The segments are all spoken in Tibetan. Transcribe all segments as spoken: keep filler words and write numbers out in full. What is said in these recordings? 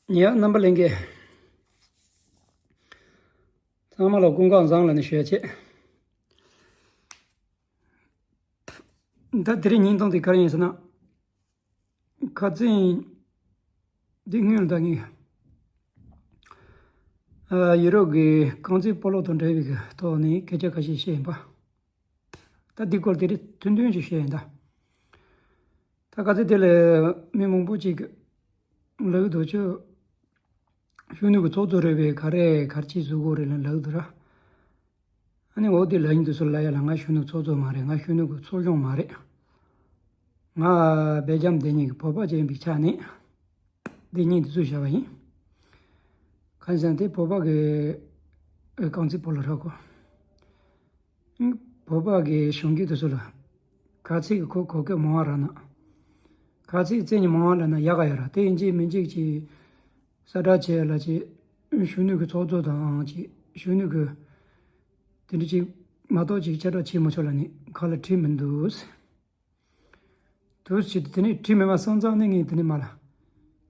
ཡ། རྣམ་པ་ལྷན་རྒྱས་ཚང་མ་ལ་སྐུ་ཁམས་བཟང་ལ་ནི་ཞུ་ཡ་བྱེད། ད་དེ་རིང་བརྙན་ཐུང་དེ་ག་རེ་ཡིན་ཟེར་ན། ཁ་རྩང་འདི་སྔོན་ལ་ད་ངས་ཨ་ཡུ་རོབ་ཀྱི་རྐང་རྩེད་སྤོ་ལོ་དང་འབྲེལ་བའི་ཐོག་ནས་སྐད་ཆ་ཁ་ཤས་བཤད་ཡིན་པ། ད་འདི་སྐོར་དེ་རིང་ཐུང་ཐུང་ཞིག་བཤད་ཡིན་ད། ད་ག་ཚོད་དེ་ལ་མི་མང་པོ་ཅིག་ལབ་འདུག་ཅོ། གཞོན་ནུ་གི་ཚོགས་གཙོ་རེད་པས། ག་རེ་ག་རེ་བྱེད་བཟོ་གི་རེད་ལབ་ལབ་འདུག་ར། ཨ་ནི་འོ་དེ་ལབ་ཡིན་དུས་སུ་ལབ་ཡ་ལ། ང་གཞོན་ནུ་ཚོགས་གཙོ་མ་རེད། ང་གཞོན་ནུ་གི་ཚོགས་གཞོན་མ་རེད། ང་སྦེལ་ཇམ་དེ་ཉིད་ཀྱི་བོད་པ་ཅིག་ཡིན་པའི་ཆ་ནས་འདི་བརྙན་འདི་ཚོ་བཞག་པ་ཡིན། གང་ཟེར་ན་དེ་བོད་པ་གི་རྐང་རྩེད་སྤོ་ལོ་ར་གོ། བོད་པ་གི་གཞོན་སྐྱེས་དེ་ཚོ་ལ་ག་ཚོད་ཀྱི་ཁོ་གོ་སྐབས་མང་བ་རག་ན། ག་ཚོད་རྩེད་ཉི་མང་བ་ལབ་ན་ཡག་ག་ཡོད་ར། དེ་ཡིན་གཅིག་མིན་གཅིག་ཅིག་གསལ་བསྒྲགས་བྱས་ལ་ཅིག་གཞོན་ནུ་གི་ཚོགས་གཙོ་དང་ཅིག་གཞོན་ནུ་གི་དེ་འདྲ་ཅིག་མ་གཏོགས་ཅིག་གསལ་བསྒྲགས་བྱེད་མ་ཆོག་ལབ་ནི་ཁ་ལ་བྲིས་མི་འདུག། དུ་ཕྱིར་དེ་ནས་བྲིས་མེད་པ་སོང་ཙང་ནས་ངས་དེ་ནས་མ་ལ་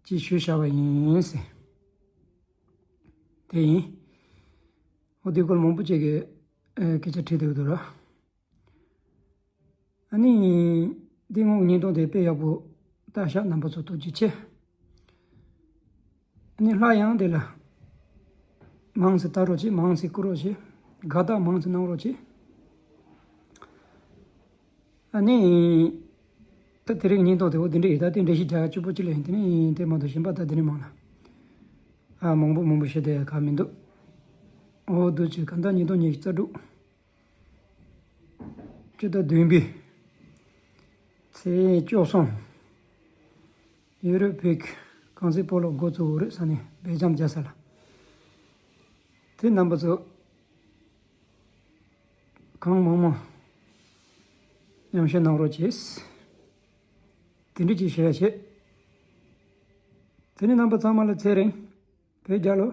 ཅིག་ཞུས་བཞག་པ་ཡིན་ཟེར། དེ་ཡིན། འོ་དེ་སྐོར་མང་པོ་ཅིག་གིས་ཨ་སྐད་ཆ་དྲིས་བསྡད་ཀྱི་འདུག་ར། ཨ་ནི་འདི་སྔོན་གྱི་བརྙན་ཐུང་དེ་དཔེ་ཡག་པོ་བལྟས་ཤག། རྣམ་པ་ཚོ་ཐུགས་རྗེ་ཆེ། ཨ་ནི་སླར་ཡང་དེ་ལ་མང་ཙམ་ལྟ་རོགས་བྱེད། མང་ཙམ་བསྐུར་རོགས་བྱེད། དགའ་རྟགས་མང་ཙམ་གནང་རོགས་བྱེད། ཨ་ནི། ད་དེ་རིང་བརྙན་ཐུང་དེ་འོ་དེ་འདྲ་ཡིན། ད་དེ་འདྲ་ཞིག་རྒྱག་སྐྱིད་པོ་ཅིག་ལ་ཡིན། དེ་ནས་དེ་མ་གཏོགས་གཞན་པ་ད་དེ་རིང་མང་ལ། ཨ་མང་པོ་མང་པོ་བཤད་བསྡད་ཡ་གང་མི་འདུག། འོ་འདུག་ཅིག་གང་ལྟར་ཉིས་སྟོང་ཉི་ཤུ་རྩ་དྲུག་ཕྱི་ཟླ་བདུན་པའི་ཚེས་བཅུ་གསུམ། ཡུ་རོབ་བོད་ཀྱི་རྐང་རྩེད་སྤོ་ལོ་འགོ་བཙུགས་རེད་ས་ནས་སྦེལ་ཇམ་རྒྱལ་ས་ལ། དེ་རྣམ་པ་ཚོ་གང་མང་མང་མཉམ་ཞུགས་གནང་རོགས་བྱེད། དེ་འདྲ་ཅིག་བྱས་བྱས། དེ་ནས་རྣམ་པ་ཚང་མ་ལ་ཚེ་རིང་བོད་རྒྱལ་ལོ།